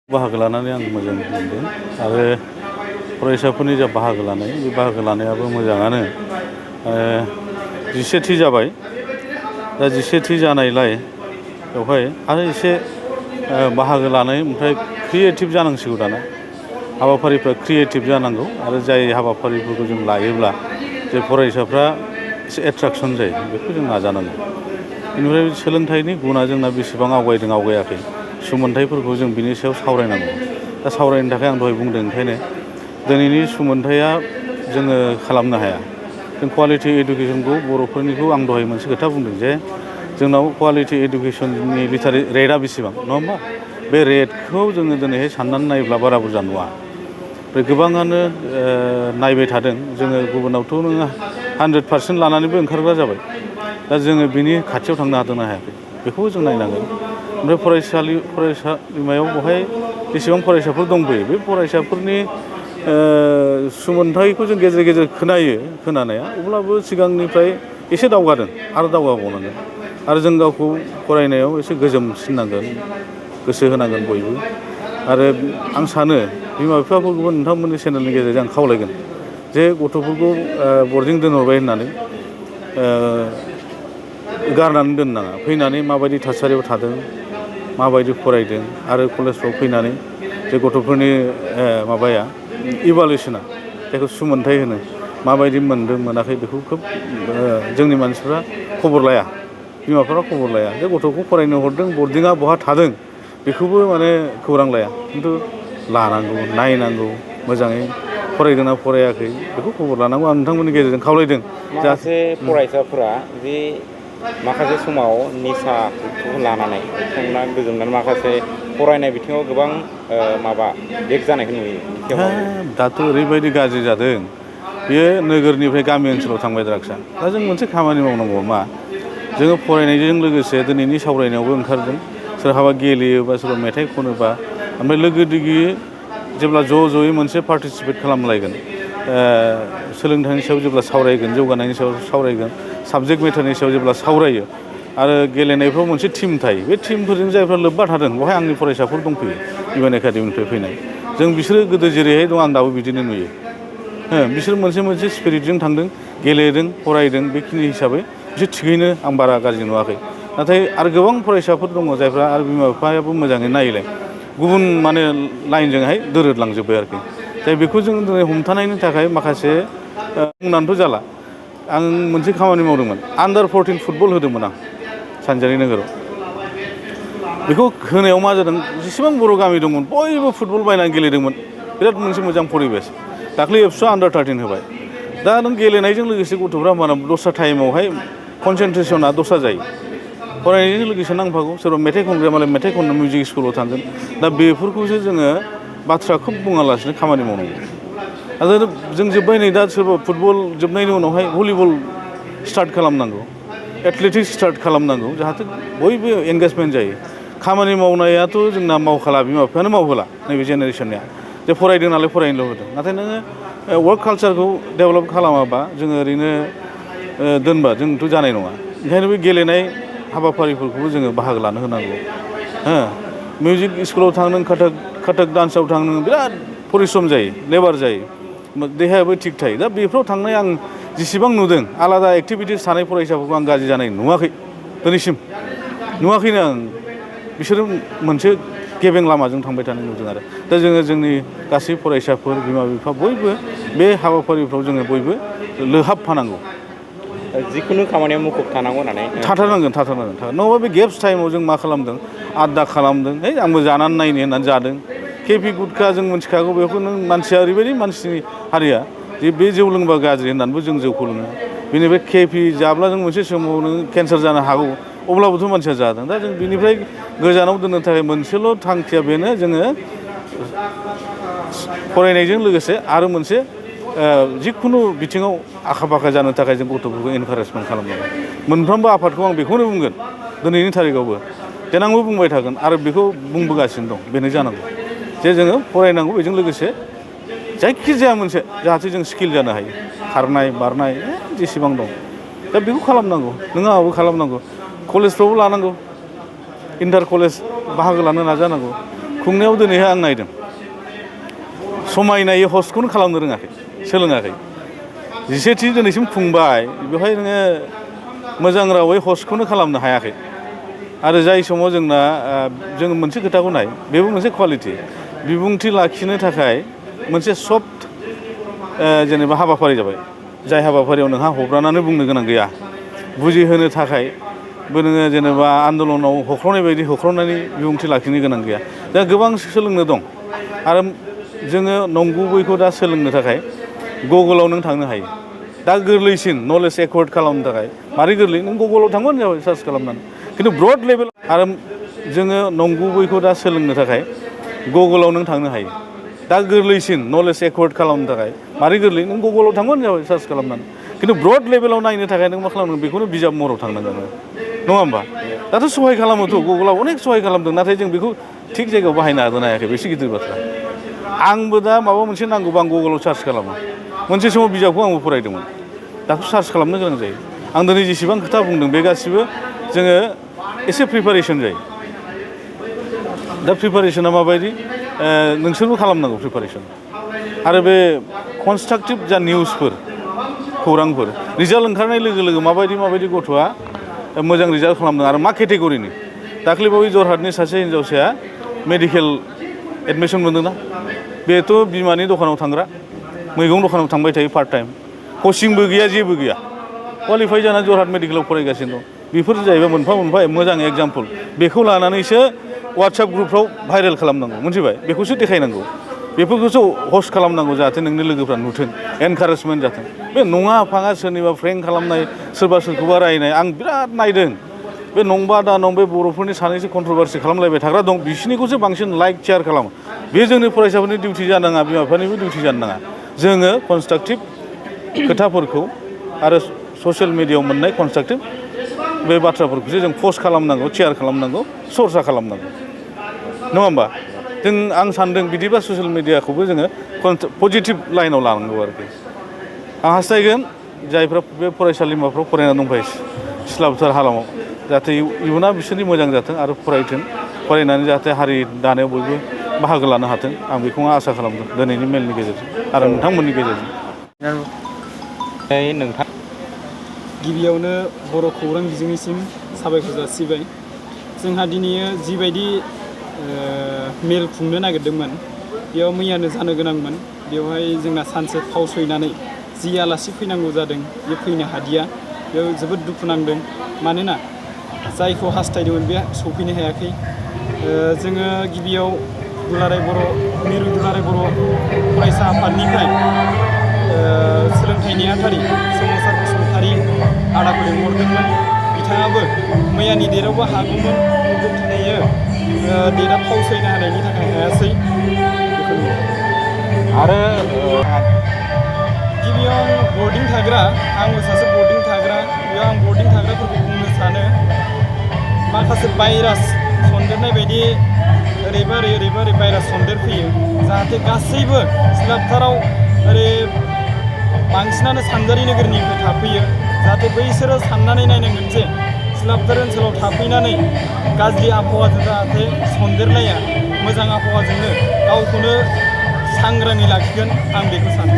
बाहागो लानानै आं मोजां मोनदों आरो फरायसाफोरनि जा बाहागो लानाय बे बाहागो लानायाबो मोजाङानो। 17थि जाबाय। दा 17थि जानायलाय बेवहाय आरो एसे बाहागो लानाय ओमफ्राय क्रिएटिभ जानांसिगौ दाना। हाबाफारिफ्रा क्रिएटिभ जानांगौ आरो जाय हाबाफारिफोरखौ जों लायोब्ला जे फरायसाफ्रा एसे एट्राकसन जायो बेखौ जों नाजानांगौ। बेनिफ्राय सोलोंथाइनि गुना जोंना बेसेबां आवगायदों आवगायाखै सुमोनथाइफोरखौ जों बिनि सायाव सावरायनांगौ। दा सावरायनो थाखाय आं दहाय बुंदों ओंखायनो दिनैनि सुमोनथाइया जोङो खालामनो हाया। जों कुवालिटि इडुकेसनखौ बर'फोरनिखौ आं दहाय मोनसे खोथा बुंदों जे जोंनाव कुवालिटि इडुकेसननि रेटआ बेसेबां नङा होमबा? बे रेटखौ जोङो दिनैहाय साननानै नायोब्ला बारा बुरजा नुवा। ओमफ्राय गोबाङानो नायबाय थादों जोङो गुबुनावथ' नोङो 100% लानानैबो ओंखारग्रा जाबाय। दा जोङो बिनि खाथियाव थांनो हादोंना हायाखै बेखौबो जों नायनांगोन। ओमफ्राय फरायसालिमायाव बेवहाय जेसेबां फरायसाफोर दंबोयो बे फरायसाफोरनि सुमोनथाइखौ जों गेजेर गेजेर खोनायो खोनानाया अब्लाबो सिगांनिफ्राय एसे दावगादों आरो दावगाबावनांगोन। आरो जों गावखौ फरायनायाव एसे गोजोमसिननांगोन गोसो होनांगोन बयबो। आरो आं सानो बिमा बिफाफोरखौबो नोंथांमोननि चेनेलनि गेजेरजों आं खावलायगोन जे गथ'फोरखौ बरदिं दोनहरबाय होननानै गारनानै दोननो नाङा। फैनानै माबायदि थासारियाव थादों माबायदि फरायदों आरो कलेजफ्राव फैनानै जे गथ'फोरनि माबाया इभालुएसना जायखौ सुमोनथाइ होनो माबायदि मोनदों मोनाखै बेखौ खोब जोंनि मानसिफ्रा खबर लाया। बिमाफोरा खबर लाया जे गथ'खौ फरायनो हरदों बरदिङा बहा थादों बेखौबो माने खौरां लाया। खिन्थु लानांगौ नायनांगौ मोजाङै फरायदोंना फरायाखै बेखौ खबर लानांगौ। आं नोंथांमोननि गेजेरजों खावलायदों। माखासे फरायसाफोरा जे माखासे समाव निसाखौ लानानै बिथांमोना गोजोमनानै माखासे फरायनाय बिथिङाव गोबां बेक जानायखौ नुयो। दाथ' ओरैबायदि गाज्रि जादों बेयो नोगोरनिफ्राय गामि ओनसोलाव थांबाय द्राग्सआ। दा जों मोनसे खामानि मावनांगौ मा जोङो फरायनायजों लोगोसे दिनैनि सावरायनायावबो ओंखारदों सोरहाबा गेलेयोबा सोरबा मेथाइ खनोबा ओमफ्राय लोगो दिगि जेब्ला ज' ज'यै मोनसे पार्टिसिपेट खालामलायगोन सोलोंथाइनि सायाव जेब्ला सावरायगोन जौगानायनि सायाव सावरायगोन साबजेक्ट मेटारनि सायाव जेब्ला सावरायो आरो गेलेनायफ्राव मोनसे टिम थायो बे टिमफोरजों जायफ्रा लोब्बा थादों बेवहाय आंनि फरायसाफोर दंफैयो इउएन एकाडेमिनिफ्राय फैनाय। जों बिसोरो गोदो जेरैहाय दं आं दाबो बिदिनो नुयो। बिसोर मोनसे स्पिरिटजों थांदों गेलेदों फरायदों बेखिनि हिसाबै बिसोर थिगैनो आं बारा गाज्रि नुवाखै। नाथाय आरो गोबां फरायसाफोर दङ जायफ्रा आरो बिमा बिफायाबो मोजाङै नायलाय गुबुन लाइनजोंहाय दोरोदलांजोब्बाय आरोखि। जाय बेखौ जों दिनै हमथानायनि थाखाय माखासे बुंनानैथ' जाला। आं मोनसे खामानि मावदोंमोन आन्डार 14 फुटबल होदोंमोन आं सानजारि नोगोराव। बेखौ होनायाव मा जादों जेसेबां बर' गामि दंमोन बयबो फुटबल बायनानै गेलेदोंमोन। बिराद मोनसे मोजां परिबेस। दाख्लै एबसुआ आन्डार 13 होबाय। दा नों गेलेनायजों लोगोसे गथ'फ्रा मा दस्रा टाइमावहाय कनसेन्ट्रेसना दस्रा जायो। फरायनायजों लोगोसे नांफागौ सोरबा मेथाइ खनग्रा मालाय मेथाइ खननो मिउजिक स्कुलाव थांगोन। दा बेफोरखौसो जोङो बाथ्रा खोब बुङालासिनो खामानि मावनांगौ। आरो जों जोब्बाय नै दा सोरबा फुटबल जोबनायनि उनावहाय भलिबल स्टार्ट खालामनांगौ एथलेटिक्स स्टार्ट खालामनांगौ जाहाथे बयबो एंगेजमेन्ट जायो। खामानि मावनायाथ' जोंना मावखाला बिमा बिफायानो मावहोला नैबे जेनेरेसननिया जे फरायदों नालाय फरायनोल' होदों। नाथाय नोङो वर्क कालसारखौ डेभेलप खालामाबा जोङो ओरैनो दोनबा जोंथ' जानाय नङा। ओंखायनो बे गेलेनाय हाबाफारिफोरखौबो जोङो बाहागो लानो होनांगौ। मिउजिक स्कुलाव थां नों काथक डान्सआव थां नों बिराद परिश्रम जायो लेबार जायो देहायाबो थिग थायो। दा बेफोराव थांनाय आं जेसेबां नुदों आलादा एक्टिभिटिस थानाय फरायसाफोरखौ आं गाज्रि जानाय नुवाखै दिनैसिम नुवाखैनो आं। बिसोरो मोनसे गेबें लामाजों थांबाय थानाय नुदों आरो। दा जोङो जोंनि गासै फरायसाफोर बिमा बिफा बयबो बे हाबाफारिफ्राव जोङो बयबो लोहाबफानांगौ। जिखुनु खामानियाव मुखुब थानांगौ होननानै थाथारनांगोन नङाबा बे गेप्स टाइमाव जों मा खालामदों आद्दा खालामदों आंबो जानानै नायनो होननानै जादों। केपि गुटखा जों मिथिखागौ बेखौ नों मानसिया ओरैबायदि मानसिनि हारिया जे बे जौ लोंबा गाज्रि होननानैबो जों जौखौ लोङो। बेनिफ्राय केपि जाब्ला जों मोनसे समाव नों केन्सार जानो हागौ अब्लाबोथ' मानसिया जादों। दा जों बिनिफ्राय गोजानाव दोननो थाखाय मोनसेल' थांखिया बेनो जोङो फरायनायजों लोगोसे आरो मोनसे जिखुनु बिथिङाव आखा फाखा जानो थाखाय जों गथ'फोरखौ इनकारेजमेन्ट खालामनांगौ। मोनफ्रोमबो आफादखौ आं बेखौनो बुंगोन दिनैनि थारिखआवबो देनांबो बुंबाय थागोन आरो बेखौ बुंबोगासिनो दं बेनो जानांगौ जे जोङो फरायनांगौ बेजों लोगोसे जायखिजाया मोनसे जाहाथे जों स्किल जानो हायो खारनाय बारनाय जेसेबां दं दा बेखौ खालामनांगौ नों आंहाबो खालामनांगौ। कलेजफ्रावबो लानांगौ इन्टार कलेज बाहागो लानो नाजानांगौ। खुंनायाव दिनैहाय आं नायदों समायनायै हस्टखौनो खालामनो रोङाखै सोलोङाखै 17थि दिनैसिम खुंबाय बेवहाय नोङो मोजां रावै हस्टखौनो खालामनो हायाखै आरो जाय समाव जोंना जों मोनसे खोथाखौ नाय बेबो मोनसे कुवालिटि बिबुंथि लाखिनो थाखाय मोनसे सफ्ट जेनेबा हाबाफारि जाबाय जाय हाबाफारियाव नोंहा हब्रानानै बुंनो गोनां गैया बुजिहोनो थाखायबो नोङो जेनेबा आन्दलनाव होख्रावनाय बायदि होख्रावनानै बिबुंथि लाखिनो गोनां गैया दा गोबां सोलोंनो दं आरो जोङो नंगुबैखौ दा सोलोंनो थाखाय गुगोलाव नों थांनो हायो दा गोरलैसिन नलेज एक्वार्ड खालामनो थाखाय मारै गोरलै नों गुगोलाव थांबानो जाबाय सार्च खालामनानै खिन्थु ब्रड लेभेल आरो जोङो नंगुबैखौ दा सोलोंनो थाखाय गुगोलाव नों थांनो हायो दा गोरलैसिन नलेज एक्वार्ड खालामनो थाखाय मारै गोरलै नों गुगोलाव थांबानो जाबाय सार्च खालामनानै खिन्थु ब्रड लेभेलाव नायनो थाखाय नों मा खालामनांगोन बेखौनो बिजाब महराव थांनांगोन नङा होमबा दाथ' सहाय खालामोथ' गुगोलाव अनेक सहाय खालामदों नाथाय जों बेखौ थिग जायगायाव बाहायनो हादोंना हायाखै बेसे गिदिर बाथ्रा आंबो दा माबा मोनसे नांगौबा आं गुगोलाव सार्च खालामो मोनसे समाव बिजाबखौ आंबो फरायदोंमोन दाथ' सार्च खालामनो गोनां जायो आं दिनै जेसेबां खोथा बुंदों बे गासिबो जोङो एसे प्रिपारेसन जायो दा प्रिपारेसना माबायदि नोंसोरबो खालामनांगौ प्रिपारेसन आरो बे कनस्ट्राक्टिभ जा निउसफोर खौरांफोर रिजाल्ट ओंखारनाय लोगो लोगो माबायदि गथ'आ मोजां रिजाल्ट खालामदों आरो मा केटेगरिनि दाख्लैबावै जरहाटनि सासे हिन्जावसाया मेडिकेल एडमिसन मोनदोंना बेथ' बिमानि दखानाव थांग्रा मैगं दखानाव थांबाय थायो पार्ट टाइम कचिंबो गैया जेबो गैया क्वालिफाइ जानानै जरहाट मेडिकेलाव फरायगासिनो दं बेफोर जाहैबाय मोनफा मोजां एग्जाम्पल बेखौ लानानैसो वाट्सएप ग्रुपफ्राव भाइरेल खालामनांगौ मोनथिबाय बेखौसो देखायनांगौ बेफोरखौसो हस्ट खालामनांगौ जाहाथे नोंनि लोगोफ्रा नुथों एनकारेजमेन्ट जाथों बे नङा फाङा सोरनिबा फ्रेंक खालामनाय सोरबा सोरखौबा रायनाय आं बिराद नायदों बे नंबा दा नं बे बर'फोरनि सानैसो कन्ट्रभारसि खालामलायबाय थाग्रा दं बिसिनिखौसो बांसिन लाइक शेयार खालामो बे जोंनि फरायसाफोरनि डिउटि जानो नाङा बिमा बिफानिबो डिउटि जानो नाङा जोङो कनस्ट्राक्टिभ खोथाफोरखौ आरो ससियेल मिडियायाव मोननाय कनस्ट्राक्टिभ बे बाथ्राफोरखौसो जों पस्ट खालामनांगौ शेयार खालामनांगौ सरसा खालामनांगौ नङा होमबा आं सानदों बिदिबा ससियेल मिडियाखौबो जोङो पजिटिभ लाइनाव लानांगौ आरोखि आं हास्थायगोन जायफ्रा बे फरायसालिमाफ्राव फरायनानै दंफायो सिख्लाफोर हालामाव जाहाथे इयुना बिसोरनि मोजां जाथों आरो फरायनानै जाहाथे हारि दानायाव बयबो बाहागो लानो हाथों आं बेखौ आसा खालामदों दिनैनि मेलनि गेजेरजों आरो नोंथांमोननि गेजेरजों नोंथां गिबियावनो बर' खौरां बिजोंनिसिम साबायखर जासिबाय जोंहा दिनै जिबायदि मेल खुंनो नागिरदोंमोन बेयाव मैयानो जानो गोनांमोन बेवहाय जोंना सानसे फावसयनानै जि आलासि फैनांगौ जादों बे फैनो हादिया बेयाव जोबोद दुखु नांदों मानोना जायखौ हास्थायदोंमोन बे सफैनो हायाखै जोङो गिबियाव मिरु दुलाराय बर' फरायसा आफादनिफ्राय सोलोंथाइ नेहाथारि सोमावसार बसुमतारी आदाखौ लिंहरदोंमोन बिथाङाबो मैयानि डेटआवबो हागौमोन दिनैयो डेटआ फावसयनो हानायनि थाखाय हायासै आरो गिबियाव बर्डिं थाग्रा आंबो सासे बर्डिं थाग्रा बेयाव आं बर्डिं थाग्राफोरखौ बुंनो सानो माखासे भाइरास सन्देरनाय बायदि ओरैबा ओरै भाइरास सन्देरफैयो जाहाथे गासैबो सिलापथाराव ओरै बांसिनानो सानजारि नोगोरनिफ्राय थाफैयो जाहाथे बैसोरो साननानै नायनांगोन जे सिलापथार ओनसोलाव थाफैनानै गाज्रि आबहावाजों जाहाथे सन्देरलाया मोजां आबहावाजोंनो गावखौनो सांग्राङै लाखिगोन आं बेखौ सानो